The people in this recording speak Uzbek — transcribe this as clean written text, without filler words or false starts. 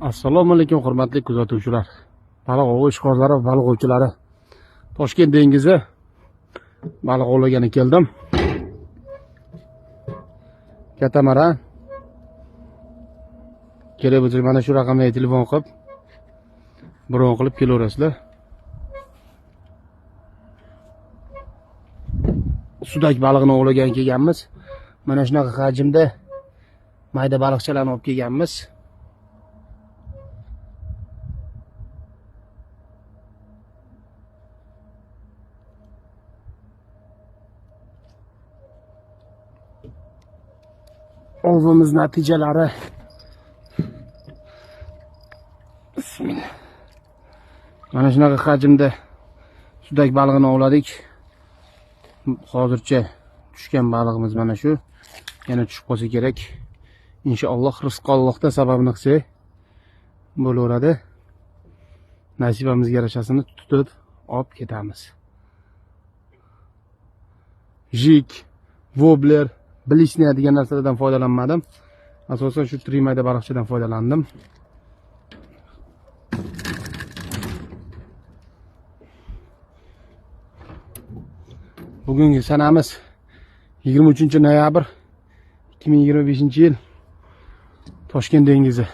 Assalomu alaykum hurmatli kuzatuvchilar. Baliq ovi ishqorlari va baliq ovchilari. Toshkent dengizi baliq ovlagani keldim. Katamaran. Kerak bo'lsa mana shu raqamga telefon qilib, bron qilib kelaverasizlar. Sudak balig'ini ovlagan kelganmiz. Mana shunaqa hajmda mayda baliqchalarni olib kelganmiz. Ovimiz natijalari. Bismillah. Mana shunaqa hajmda sudak balig'ini ovladik. Hozircha tushgan balig'imiz mana shu. Yana tushib qolsa kerak. Inshaalloh rizqi Allohda sababini qilsak bo'laveradi. Nasibamizga yarashasini tutib olib ketamiz. Jik, wobler, blisnya degan narsalardan foydalanmadim. Asosan shu trimayda baliqchadan foydalandim. Bugungi sanamiz 23 noyabr 2025 yil. Toshkent dengizi.